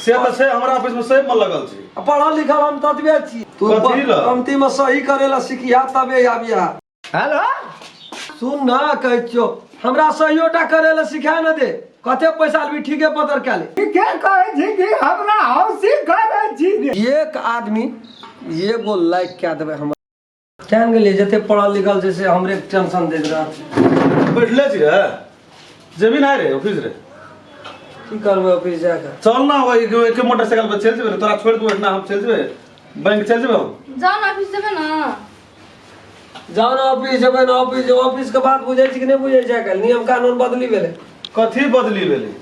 से तऽ छै, हमरा ऑफिस में सब मन लगल छै। आ पढ़ल लिखल हम ततबे छी। तू कथी लए? कमती में सही करे ला सिखिया तबे आबिया। हेलो, सुन ना, कहै छियौ हमरा सहियोटा करे ला सिखा न दे। कते पैसा लेबी ठीके पतर कए ले। ठीके कहै छी कि हमरा हौसी करै छी रे। एक आदमी एगो लाइक कए देबै हमरा। केहन गेलियै, जते पढ़ल लिखल छै से हमरे टेंशन दैत रहत। बैठले छी रे, जेबी ना रे ऑफिस रे? की करबै ऑफिस जाके? चल ना, ओहि एक मोटरसाइकिल पर चलि जेबै रे, तोरा छोड़ि देबो एहिठिना, हम चलि जेबै बैंक चलि जेबै हम। जाउ ने ऑफिस जेबै ने। जाउ ने ऑफिस जेबै ने ऑफिस। ऑफिस के बात बुझै छी कि नहि बुझै छी? आइ काल्हि नियम कानून बदली भेलै। कथी बदली भेलै?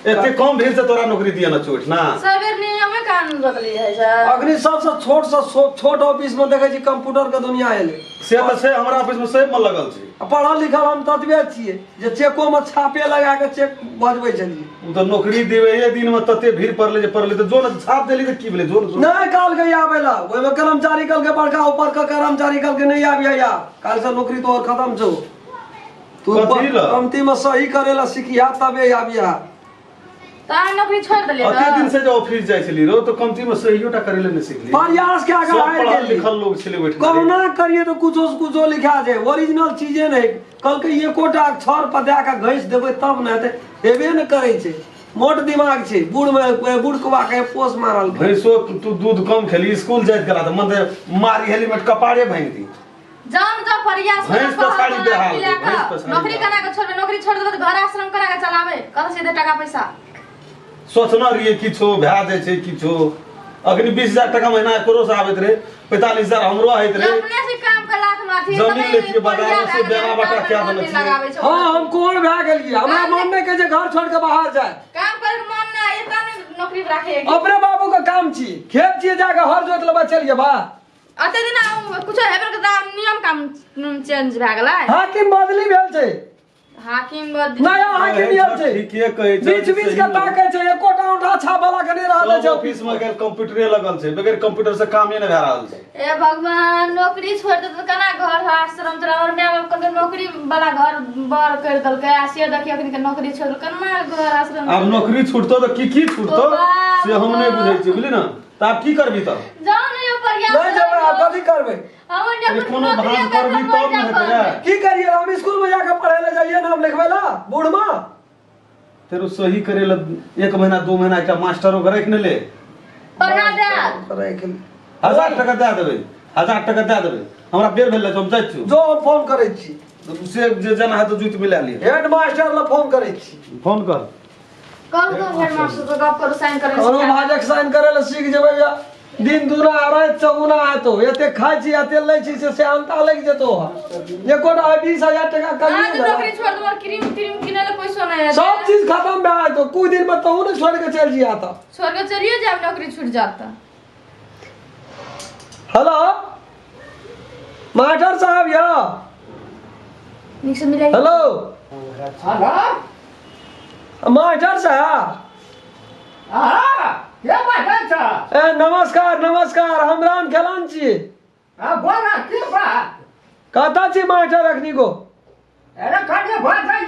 एते कम भीड़ से तोरा नौकरी दिया ना चोट ना। सबेर नियमे कानून बदली जाइ छै। अखनी सबसँ छोट सँ छोट ऑफिस में देखै छी कंप्यूटर के दुनिया एलै। से तऽ छै, हमरा ऑफिस में सब मन लगल छै। आ पढ़ल लिखल हम ततबे छियै जे चेको में छापे लगा के चेक बजबै छलियै। ओ तऽ नौकरी देबै दिन में तते भीड़ पड़लै जे पड़लै, तऽ जो ने छाप देली तऽ की भेलै, जो ने जो। नहि कहलकै आबै ला, ओहिमे कर्मचारी कहलकै, बड़का ऊपर के कर्मचारी कहलकै नहि आबियै या, काल्हि से नौकरी तोहर खत्म छौ। तू कथी ला? कमती में सही करे ला सिखिया तबे आबिया। तऽ अहाँ नौकरी छोड़ि देलियै? अते दिन तऽ से जे ऑफिस जाइ छली रो, तऽ कमती में सहियोटा करै लए नहि सिखली। प्रयास के आगे सब हारि पढ़ल गेली। लिखल लोग छलै ओहिठिना। कहुना करिए तऽ कुछो से कुछो लिखा जाए, ओरिजिनल चीजे नहि। कहलकै एकोटा अक्षर पर दए कऽ घसि देबै तब ने हेतै, हेबे ने करै छै। मोट दिमाग छै बूढ़ में, बूढ़ कुबा के पोस मारल। भैंसो तू दूध कम खेली स्कूल जाइत गेला तऽ मन तऽ मारी हेलमेट कपारे भाङि दी। जान जो प्रयास भैंस करब, पछाड़ी पढ़ल बेहाल लड़की छै, लए कऽ। भैंस पछाड़ी नौकरी बेहाल। करा के छोड़बै? नौकरी छोड़ देबै तऽ घर आश्रम करा के चलाबै, कतऽ से एते टाका पैसा? सोचने रहियै किछो भए जाइ छै किछो। अखनी 20,000 टका महीना एकरो से आबैत रहै, 45,000 हमरो होइत रहै। अपने से काम के लात मारथी। जमीन लेतियै बाजारमे से बेरा बटा कए देने छियै। लगाबै छै। हाँ, हम कोन भए गेलियै, हमरा मन नहि कहै छै घर छोड़ के बाहर जाए। काम करे के मन नहि एता ने नौकरी पर राखे। अपने बाबू के काम छी, खेत छियै, जाके हर जोत लेबा चलि जेबा। अते दिन कुछो हेबे के तऽ नियम कानून चेंज भए गेलै। हाकिम बदली भेल छै। हाकिम बदली नया हाकिम आयल छै। ठीके कहै छै। बीच बीच के ताकै छै, एकोटा उठा अच्छा वाला के नहि रहल सब छै। ऑफिस में गेल कंप्यूटरे लगल छै, बगैर कंप्यूटर से कामे नहि भए रहल छै। ए भगवान, नौकरी छोड़ देतै तऽ केना घर आश्रम चला? और my बाप कहलकै नौकरी वाला घर बर कर देलकै, आ से देखियौ अखन के नौकरी छोड़ देलकै, केना घर आश्रम? आब नौकरी छूटतो तऽ की की छूटतो ओ बाप से हम नहि बुझै छियै, बुझली ने? तऽ आब की करबी तऽ? जाउ ने यौ प्रयास। नहि जेबै, आब कथी करबै? हमर अरे कोनो भाँज करबी तब ने हेतै रे। की करियै हम? स्कूल में जाके पढ़ै लए जाइए नाम लिखबै ला बूढ़ में? फेर सही करे ला एक महीना 2 महीना एकटा मास्टरो के राखि ने ले। पढ़ा देत। राखि ले। 1000 टका दए देबै, 1000 टका दए देबै। हमरा बेर भेल हम जाइ छियौ। जो, हम फोन करै छी। से जे जेना हेतौ जुति मिला लिअ। हेड मास्टर लए फोन करै छी। फोन कर। करू तो हेडमास्टर से गप करू, साइन करे। कोनो भाजक साइन करे लए सीख जेबै या दिन दूना राति चौगुना हेतौ। एते खाइ छी, एते लै छी से सेहनता लागि जेतौ। एकोटा 20,000 टका अहाँ कमी तऽ नौकरी छोड़ देबै, क्रीम त्रीम किनै लए पैसो नहि हेतै। सब चीज खत्म भए जेतौ कुछ दिन में, तहू ने छोड़ के चलि जिया तऽ। छोड़ के चलिए जायब, नौकरी छूट जायत तऽ। हेलो, मास्टर साहब यौ। नीक से मिलाई। हेलो। हेलो। मास्टर साहब। हाँ, के बाजै छ? ए नमस्कार नमस्कार, हम राम खेलान छी। हाँ, बोला, की बात? कतऽ छी मास्टर अखनी गो? अरे कने बाजै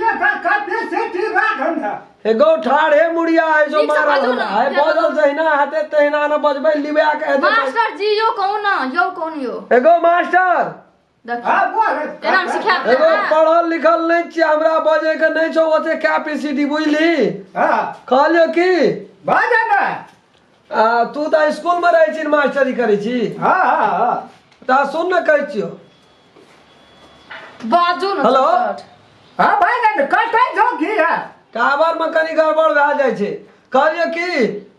कैपेसिटी राखन है। एगो ठाढ़ हे मुड़िया है जो नीक से मारल बाजू हमरा। ने। है बजल जहिना हेतै तहिना ने बजबै, लिबा के हेतै। मास्टर जी यौ, कहू ने यौ, कौन यौ? एगो मास्टर। देखियौ हाँ, बोल। एना हम सिखा एगो पढ़ल लिखल नहि छियै, हमरा बजै के नहि छौ ओते कैपेसिटी, बुझली? हाँ। कहलियौ की बाजै ने। आ, तू तऽ स्कूल में रहै छी, मास्टरी करै छी? हाँ हाँ हाँ। तऽ सुन ने, कहै छियौ। बाजू ने। हेलो। झटपट। हाँ भाई, ने कतऽ छौ की है? टावर में कनि गड़बड़ भए जाइ छै। कहलियौ की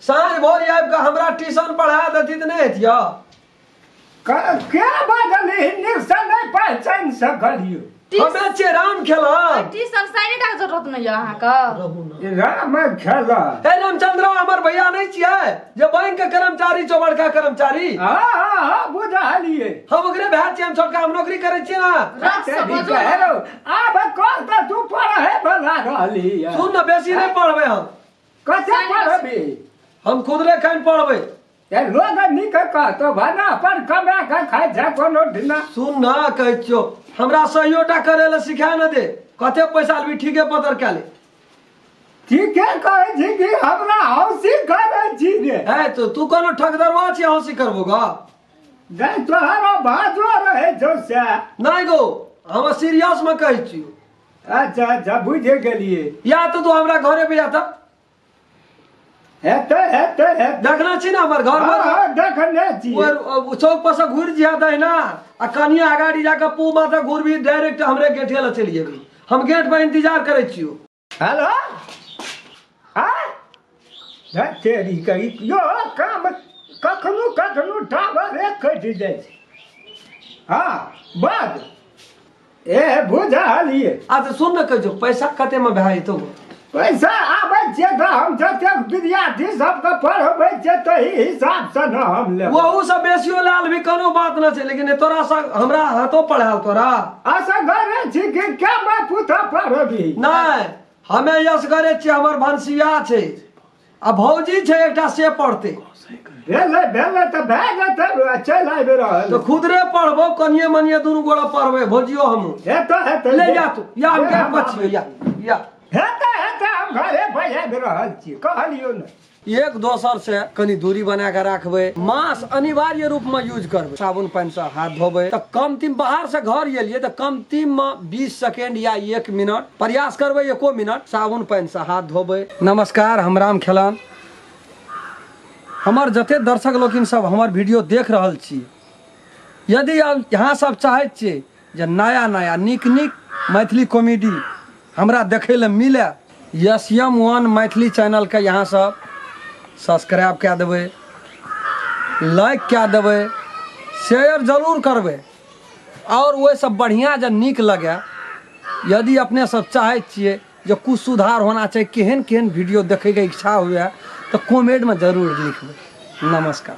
साँझ भोर आबि कऽ हमरा ट्यूशन पढ़ा देती तऽ नहि हेतियौ? के बाजली? नीकसँ नहि पहचानि सकलियौ। हमे छियै राम खेलन। ट्यूशन साइने टा के जरूरत नहि यऽ अहाँके। रहू ने। राम खेल। हे रामचंद्र, हमर भैया नहीं छियै जे बैंक के कर्मचारी छौ, बड़का कर्मचारी? हाँ हाँ हाँ, बुझलियै। हम ओकरे भाय छियै, हम छोटका, हम नौकरी करै छियै ने। रात से बजू ने। हेलो, आब कह तऽ तू पढ़े वाला रहली। सुन ने, बेसी नहीं पढ़बै हम। कते पढ़बी? हम खुदरे खान पढ़बै। ए लोग नीक कहतो भना, अपन कमा के खाइ छै कोनो दिना। सुन ना, कहै छियौ हमरा सहियोटा करे लए सिखा न दे। कते पैसा लेबी ठीके पतर कए ले। ठीके कहै छी कि हमरा हौसी करै छी रे। है तो तू कोनो ठकदरवा छी हंसी करबो गा? नहीं तोहरो भाजो रहे छौ से। नहीं गो, हम सीरियस में कहै छियो। अच्छा अच्छा, बुझे गेलिए। या तो तू हमरा घरे पे जाता। हेतै हेतै हेतै। देखने छी ना हमर घर हाँ पर? हाँ, देखने छियै। ओ चौक पर से घुरि जिया दहिना आ कनिया अगाड़ी जाके पू माथा घुरबी, डायरेक्ट हमरे गेटे लग चलि जेबी। हम गेट पर इंतजार करै छियो। हेलो, हाँ तेरी कही यो काम कखनो कखनो टावरे कटि जाइ छै। हाँ बाज, ए बुझलियै। अच्छा सुन न, कहै छौ पैसा कते में भए जेतौ? पैसा आबै छियै तऽ हम जतेक विद्यार्थी सबके पढ़बै छियै तही हिसाबसँ ने हम लेबै। ओहू से बेसियो लए लेबही, कोनो बात न छै, लेकिन तोरा से हमरा हाथो पढ़ायल तोरा। असगरे छी कि के मैं पुता पढ़बी? नहि, हमे असगरे छियै, हमर भनसिया छै आ भौजी छै एकटा, से पढ़तै। भेलै भेलै तऽ भए जेतै, चलि आबि रहल। तऽ खुदरे पढ़बो, कनिये मनिये दुनू गोरा पढ़बै, भौजियो हमहूँ। हेतै हेतै। ले जा तू, या हम गेट पर छियै, या या। हेतै हेतै, हम घरे पर आबि रहल छी, कहलियौ ने। एक दोसर से कनी दूरी बना के राखबै, मास्क अनिवार्य रूप में यूज करबै, साबुन पानि से हाथ धोबै, तऽ कमती बाहर से घर एलियै तऽ कमती में 20 सेकेंड या 1 मिनट प्रयास करबै, एको मिनट साबुन पानि से हाथ धोबै। नमस्कार, हम राम खेलान। हमर जते दर्शक लोकिन सब हमर वीडियो देख रहल छी, यदि अब यहाँ सब चाहैत छियै जे नया नया नीक नीक मैथिली कॉमेडी हमरा देखै लए मिले, यस एम वन मैथिली चैनलके यहाँ सब सब्सक्राइब कए देबै, लाइक कए देबै, शेयर जरूर करबै। आओर ओहिसँ बढ़िआँ जे नीक लगै, यदि अपने सब चाहै छियै जे कुछ सुधार होना चाही, केहन केहन वीडियो देखैके इच्छा हुए, तऽ कमेंटमे जरूर लिखबै। नमस्कार।